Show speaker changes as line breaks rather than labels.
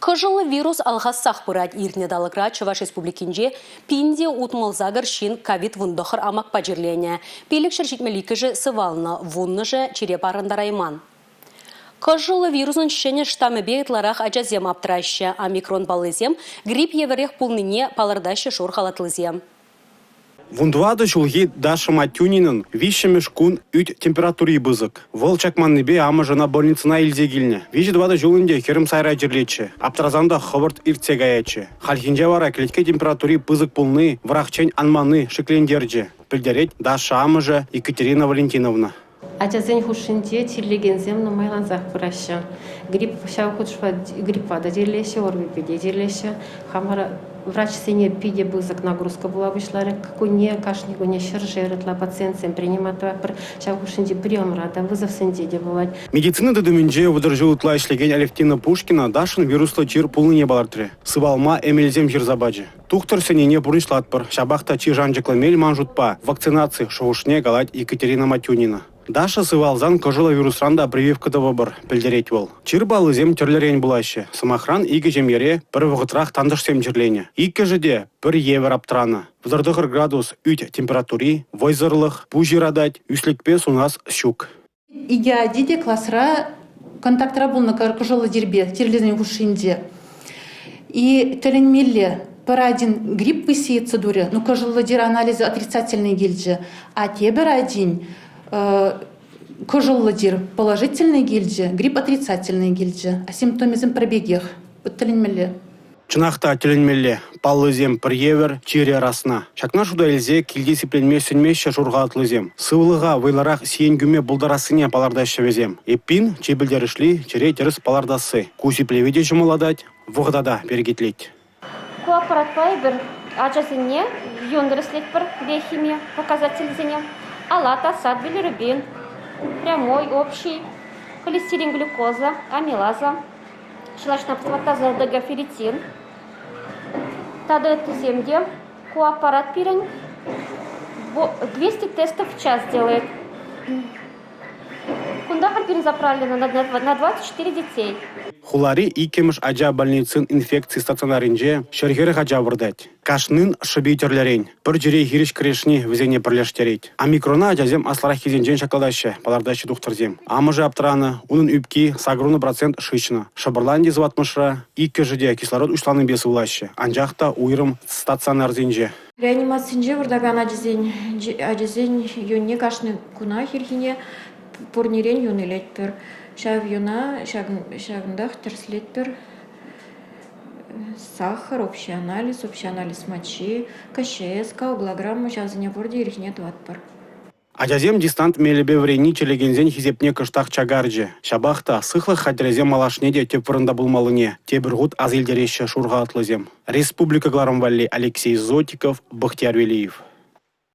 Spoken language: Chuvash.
Кӑшӑллӑ вирус алхассах пырать. Иртнӗ талӑкра Чӑваш Республикинче 1068 ҫын ковид-19 амакпа чирленӗ. 572-шӗ сывалнӑ, вуннӑшӗ чире парӑнтарайман. Кӑшӑллӑ вирусӑн ҫӗнӗ штамӗпе ытларах ачасем аптӑраҫҫӗ. Омикрон паллисем грипп евӗрех пулнине палӑртаҫҫӗ шур халатлисем.
14 ҫулхи Даша Матюнинӑн виҫҫӗмӗш кун ӳт температури пысӑк. Вӑл чакманнипе амӑшӗ ӑна больницӑна илсе килнӗ. Виҫӗ-тӑватӑ ҫул ӗнтӗ хӗрӗм сайра чирлетчӗ. Аптӑрасан та хӑвӑрт иртсе каятчӗ. Хальхинче вара кӗлетке температури пысӑк пулни вӑрахчен анманни шиклентерчӗ, пӗлтерет Даша амӑшӗ Екатерина Валентиновна.
Ачасен хушшинче чирлекенсем нумайлансах пыраҫҫӗ. Грипп ҫав хутшӑпа гриппа та чирлеҫҫӗ, ОРВИпе те чирлеҫҫӗ. Хамӑр врачсене питӗ пысӑк нагрузка пула пуҫларӗ. Кунне, кашни кунне ҫӗршер ытла пациентсем принимать тӑватпӑр. Ҫав хушшинче приемра та, вызовсенче те пулать.
Медицина тытӑмӗнче 30 ҫул ытла ӗҫлекен Алевтина Пушкина Дашӑн вируслӑ чир пулнине палӑртрӗ. Сывалма эмелсем ҫырса пачӗ. Тухтӑр сӗннине пурнӑҫлатпӑр. Ҫапах та чи шанчӑклӑ мел ман шутпа вакцинаци, шухӑшне калать Екатерина Матюнина. Даша сывалсан кӑшӑллӑ вирусран та прививка тӑвӑпӑр, пӗлтерет вӑл. Чир паллисем тӗрлӗрен пулаҫҫӗ. Сӑмахран, икӗ ҫемьере пӗр вӑхӑтрах тантӑшсем чирленӗ. Иккӗшӗ те пӗр евӗр аптранӑ. 39 градус ӳт температури, вӑйсӑрлӑх, пуҫ ыратать, ӳслӗкпе сунас ҫук.
Икӗ ачи те класра контактра пулнӑ кӑшӑллӑ чирпе, чирлисен хушшинче. И тӗлӗнмелле, пӗр ачин грипп высеется турӗ, ну кӑшӑллӑ чир анализӗ отрицательный килчӗ, а тепӗр ачин кӑшӑллӑ чир положительный килчӗ, грипп отрицательный килчӗ. А симптомӗсем пӗр пекех. Вот тӗлӗнмелле.
Чӑнах та тӗлӗнмелле, паллӑсем пӗр евӗр, чирӗ расна. Ҫакна шута илсе килте сипленме сӗнмеҫҫӗ шурхатлисем. Сывлӑха вӑйлӑрах сиен кӳме пултарассине палӑртаҫҫӗ вӗсем. Эппин, чи пӗлтерӗшли – чире тӗрӗс палӑртасси. Ку сиплеве те ҫӑмӑллатать, вӑхӑта та перекетлет.
Ку аппаратпа эпир ачасене юн тӗрӗслетпӗр, биохими показателӗсене, алат, асат, билирубин, прямой, общий, холестерин, глюкоза, амилаза. Ҫӑлаҫна пӑслаттарса ДГ-ферритин тата ыттисем те. Ку аппарат пирӗн 200 тестов в час делает. Кунта халь пирӗн заправлено на 24 детей.
Хулари иккӗмӗш ача больницин инфекци стационарӗнче 140 ача выртать. Кашнин шӑпи тӗрлӗрен. Пӗр чире хирӗҫ кӗрешни вӗсене пӗрлештерет. Омикрона ачасем аслӑраххисенчен ҫаклатаҫҫӗ, палӑртаҫҫӗ тухтӑрсем. Амӑшӗ аптранӑ, унӑн ӳпки 80 процент шыҫнӑ. Шӑпӑрлан те сыватмӑшра иккӗшӗ те кислород уҫланипе сывлаҫҫӗ, анчах та уйрӑм стационарсенче.
Реанимацинче выртакан ачасен ачасен юнне кашни кунах ирхине пурнерен юн илетпӗр. Ҫав юна ҫакӑнтах тӗрӗслетпӗр. Сахӑр, общий анализ, общий анализ мочи, КЧС, коагулограмма ҫавсене пурте ирхине тӑватпӑр.
Ачасем дистант мелӗпе вӗренни чирлекенсен хисепне кӑштах чакарчӗ. Ҫапах та сыхлӑх хатӗрӗсем малашне те тӗп вырӑнта пулмаллине тепӗр хут аса илтереҫҫӗ шурхатлӑсем. Республика кӑларӑм валли Алексей Зотиков, Бахтияр Велиев.